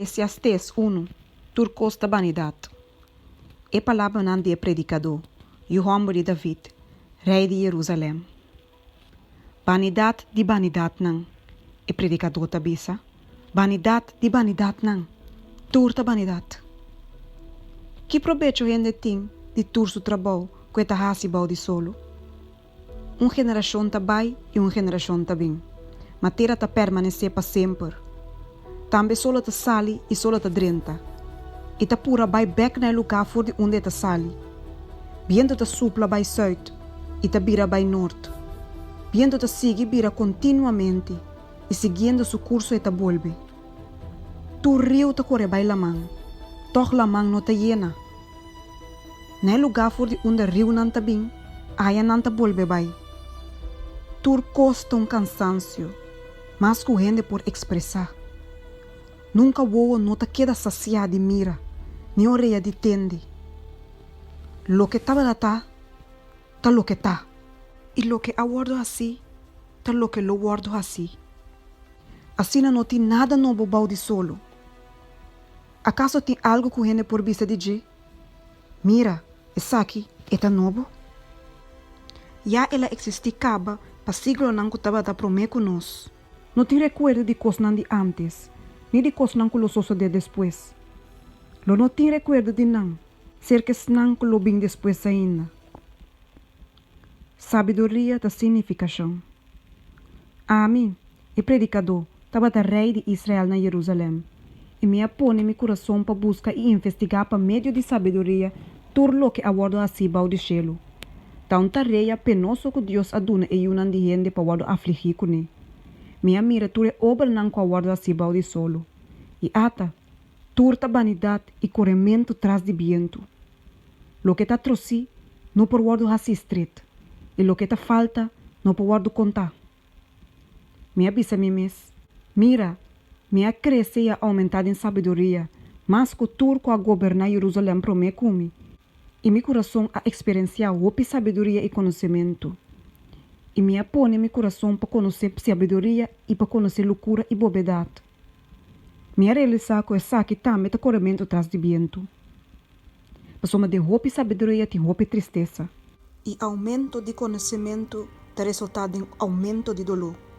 Eklesiastés unu, Tur kos ta banidat. E palabranan di e Predikadó, yu hòmber di David, rei di Yerusalèm. Banidat di banidatnan, e Predikadó ta bisa, banidat di banidatnan, tur ta banidat. Ki probecho hende tin di tur su trabou ku e ta hasi bou di solo? Un generashon ta bai i un generashon ta bin, ma tera ta permanesé pa semper. Tambe solo ta sali i solo ta drenta, i ta pura bai bèk na e lugá for di unda e ta sali. Bientu ta supla bai sùit i ta bira bai nort. Bientu ta sigui bira kontinuamente i siguiendo su kurso e ta bolbe. Tur riu ta kore bai laman, tòg laman no ta yena. Na e lugá for di unda riunan ta bin, aya nan ta bolbe bai. Tur kos ta un kansansio, mas ku hende por ekspresá. Nunka wowo no ta keda sasiá di mira, ni orea di tende. Loke tabata ta, ta loke ta. I loke a wòrdu hasí, ta loke lo wòrdu hasí. Asina no tin nada nobo bou di solo. Akaso tin algu ku hende por bisa di dje, Mira, esaki, e ta nobo? Ya el a eksistí kaba pa siglonan ku tabata promé ku nos. No tin rekuerdo di kosnan di ántes, ni di kosnan ku lo sosodé despues. Lo no tin rekuerdo di nan serka esnan ku lo bin despues ainda. Sabiduria ta sin nifikashon. Ami, e predikadó, tabata rei di Israel na Jerusalèm, i mi a pone mi kurason pa buska i investigá pa medio di sabiduria tur loke a wòrdu hasí bou di shelu. Ta un tarea penoso ku Dios a duna e yunan di hende pa wòrdu afligí kuné. Mi a mira tur e obranan ku a wòrdu hasí bou di solo, i ata, tur ta banidat i korementu tras di bientu. Loke ta trosí no por wòrdu hasí stret, i loke ta falta no por wòrdu kontá. Mi a bisa mi mes, Mira, mi a krese i a oumentá den sabiduria mas ku tur ku a goberná Jerusalèm promé ku mi, i mi kurason a eksperensiá hopi sabiduria i konosementu. I mi a pone mi kurason pa konosé sabiduria i pa konosé lokura i bobedat. Mi a realisá ku esaki tambe ta korementu tras di bientu. Pasobra den hopi sabiduria tin hopi tristesa. I oumento di konosementu ta resultá den oumento di doló.